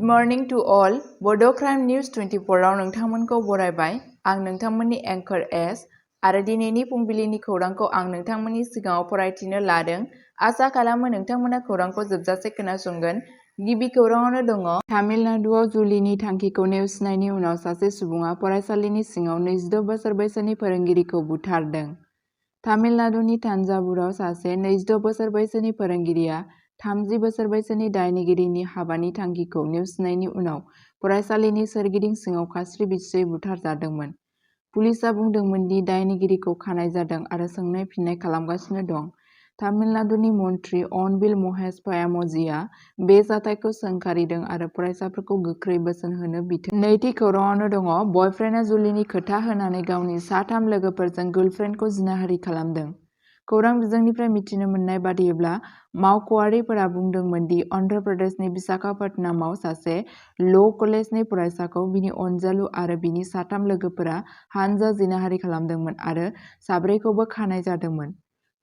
Morning to all बड' crime news 24 आव नोंथांमोनखौ बरायबाय। आं नोंथांमोननि एंकर एस आरो दिनैनि फुंबिलिनि खौरांखौ आं नोंथांमोननि सिगाङाव फरायथिनो लादों। आसा खालामो नोंथांमोना खौरांखौ जोबजासे खोनासंगोन। गिबि खौराङावनो दङ। तामिलनाडुआव जुलिनि थांखिखौ नेवसिनायनि उनाव सासे सुबुङा फरायसालिनि सिङाव 26 बोसोर बैसोनि फोरोंगिरिखौ बुथारदों। तामिलनाडुनि तान्जावुराव सासे 26 बोसोर बैसोनि फोरोंगिरिया 30 बोसोर बैसोनि दायनिगिरिनि हाबानि थांखिखौ नेवसिनायनि उनाव फरायसालिनि सोरगिदिं सिङाव खास्रि-बिस्रि बुथारजादोंमोन। पुलिसआ बुंदोंमोन दि दायनिगिरिखौ खानाय जादों आरो सोंनाय फिननाय खालामगासिनो दं। तामिलनाडुनि मन्थ्रि अनबिल महेश पयामजीआ बे जाथायखौ सोंखारिदों आरो फरायसाफोरखौ गोख्रै बोसोन होनो बिथोन। नैथि खौराङावनो दङ। बयफ्रेन्डआ जुलिनि खोथा होनानै गावनि 3 लोगोफोरजों गार्लफ्रेन्डखौ जिनाहारि खालामदों। खौरां बिजोंनिफ्राय मिथिनो मोननाय बादिब्ला, मावख'आरिफोरा बुंदोंमोन दि अन्ध्र प्रदेशनि विशाखापट्टनमाव सासे ल' कलेजनि फरायसाखौ बिनि अनजालु आरो बिनि 3 लोगोफोरा हानजा जिनाहारि खालामदोंमोन आरो 4खौबो खानाय जादोंमोन।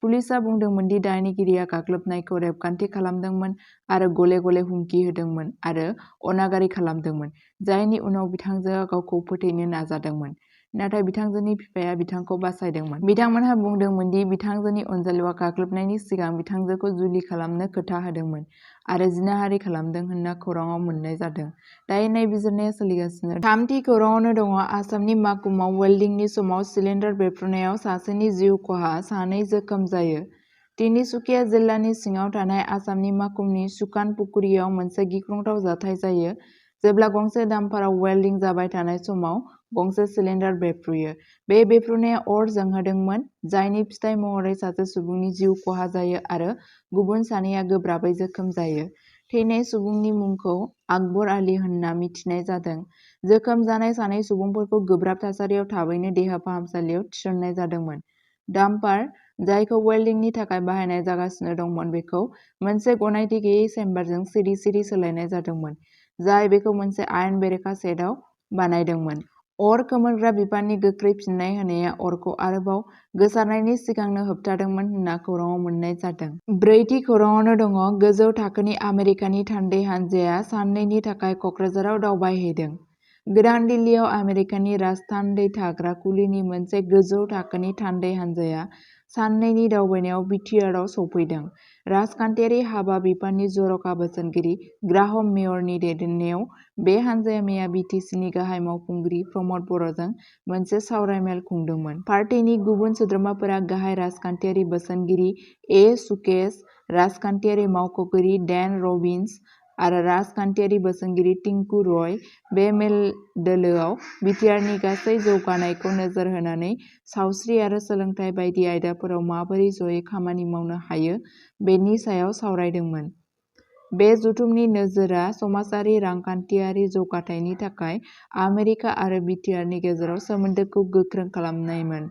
पुलिसआ बुंदोंमोन दि दायनिगिरिया गाग्लोबनायखौ रेबगान्थि खालामदोंमोन आरो गले-गले हुमखि होदोंमोन आरो अनागारि खालामदोंमोन, जायनि उनाव बिथांजोआ गावखौ फोथैनो नाजादोंमोन, नाथाय बिथांजोनि बिफाया बिथांखौ बासायदोंमोन। बिथांमोनहा बुंदोंमोन दि बिथांजोनि अनजालुआ गाग्लोबनायनि सिगां बिथांजोखौ जुलि खालामनो खोथा होदोंमोन आरो जिनाहारि खालामदों होनना खौरांआव मोन्नाय जादों। दायो नायबिजिरनाया सोलिगासिनो दं। थामथि खौराङावनो दङ। आसामनि माकुमआव वेल्डिंनि समाव सिलिन्डार बेरफ्रुनायाव सासेनि जिउ खहा, 2 जोखोम जायो। तिनिसुकिया जिल्लानि सिङाव थानाय आसामनि माकुमनि सुकानपुकुरियाव मोनसे गिख्रंथाव जाथाय जायो, जेब्ला गंसे डाम्पाराव वेल्डिं जाबाय थानाय समाव गंसे सिलिन्डार बेरफ्रुयो। बे बेरफ्रुनाया अर जोंहोदोंमोन, जायनि फिथाय महरै सासे सुबुंनि जिउ खहा जायो आरो गुबुन 2आ गोब्राबै जोखोम जायो। थैनाय सुबुंनि मुंखौ आकबर आली होनना मिथिनाय जादों। जोखोम जानाय 2 सुबुंफोरखौ गोब्राब थासारियाव थाबैनो देहा फाहामसालियाव थिसननाय जादोंमोन। डाम्पार, जायखौ वेल्डिंनि थाखाय बाहायनाय जागासिनो दंमोन, बेखौ मोनसे गनायथि गैयै चेम्बारजों सिरि-सिरि सोलायनाय जादोंमोन, जाय बेखौ मोनसे आयेन बेरेखा सेटआव बानायदोंमोन। अर खोमोरग्रा बिफाननि गोख्रै फिन्नाय होनाया अरखौ आरोबाव गोसारनायनि सिगांनो होबथादोंमोन होनना खौरांआव मोन्नाय जादों। ब्रैथि खौराङावनो दङ। गोजौ थाखोनि आमेरिकानि थान्दै हानजाया साननैनि थाखाय क'क्राझाराव दावबायहैदों। गोदान दिल्लीआव आमेरिकानि राजथान्दै थाग्रा खुलिनि मोनसे गोजौ थाखोनि थान्दै हानजाया साननैनि दावबायनायाव बिटिआरआव सौफैदों। राजखान्थियारि हाबा बिफाननि जर'खा बोसोनगिरि ग्राहम मेयरनि दैदेननायाव बे हानजाया मैया बिटिसिनि गाहाय मावफुंगिरि प्रमद बर'जों मोनसे सावरायमेल खुंदोंमोन। पार्टीनि गुबुन सोद्रोमाफोरा गाहाय राजखान्थियारि बोसोनगिरि ए. सुकेश, राजखान्थियारि मावख'गिरि डेन रबिन्स आरो राजखान्थियारि बोसोनगिरि टिंकु रय। बे मेल दोलोआव बिटिआरनि गासै जौगानायखौ नोजोर होनानै सावस्रि आरो सोलोंथाइ बायदि आयदाफोराव माबोरै ज'यै खामानि मावनो हायो बेनि सायाव सावरायदोंमोन। बे जथुमनि नोजोरआ समाजारि रांखान्थियारि जौगाथायनि थाखाय आमेरिका आरो बिटिआरनि गेजेराव सोमोन्दोखौ गोख्रों खालामनायमोन।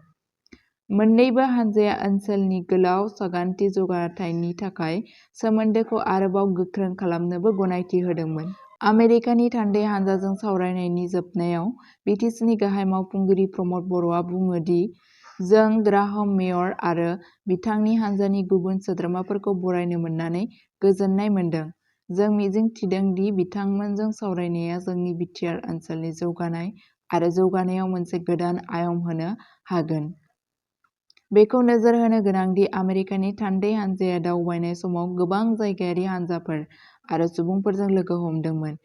मोन्नैबो हानजाया ओनसोलनि गोलाव सागान्थि जौगाथायनि थाखाय सोमोन्दोखौ आरोबाव गोख्रों खालामनोबो गनायथि होदोंमोन। आमेरिकानि थान्दै हानजाजों सावरायनायनि जोबनायाव बिटिसिनि गाहाय मावफुंगिरि प्रमद बर'आ बुङो दि जों ग्राहम मेयर आरो बिथांनि हानजानि गुबुन सोद्रोमाफोरखौ बरायनो मोननानै गोजोननाय मोनदों। जों मिजिं थिदों दि बिथांमोनजों सावरायनाया जोंनि बिटिआर ओनसोलनि जौगानाय आरो जौगानायाव मोनसे गोदान आयाम होनो हागोन। बेखौ नोजोर होनो गोनां दि आमेरिकानि थान्दै हानजाया दावबायनाय समाव गोबां जायगायारि हानजाफोर आरो सुबुंफोरजों लोगो हमदोंमोन।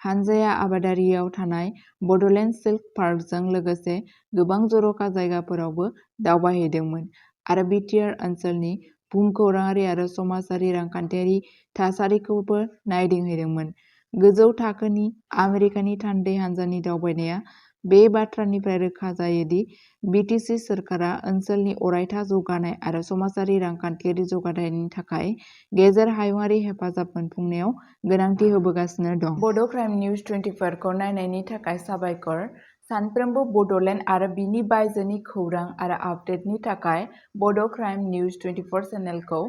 हानजाया आबादारियाव थानाय बड'लेण्ड सिल्क पार्कजों लोगोसे गोबां जर'खा जायगाफोरावबो दावबायहैदोंमोन आरो बिटिआर ओनसोलनि भुमखौराङारि आरो समाजारि रांखान्थियारि थासारिखौबो नायदिंहैदोंमोन। गोजौ थाखोनि आमेरिकानि थान्दै हानजानि दावबायनाया बे बाथ्रानिफ्राय रोखा जायो दि बिटिसि सोरखारा ओनसोलनि अरायथा जौगानाय आरो समाजारि रांखान्थियारि जौगाथायनि थाखाय गेजेर हायुंआरि हेफाजाब मोनफुंनायाव गोनांथि होबोगासिनो दं। बड' क्राइम निउस 24 खौ नायनायनि थाखाय साबायखर। सानफ्रोमबो बड'लेण्ड आरो बिनि बायजोनि खौरां आरो आपडेटनि थाखाय बड' क्राइम निउस 24 चेनेलखौ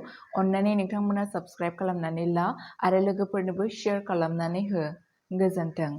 अन्नानै नोंथांमोना साबस्क्राइब खालामनानै ला आरो लोगोफोरनोबो शेयार खालामनानै हो। गोजोन्थों।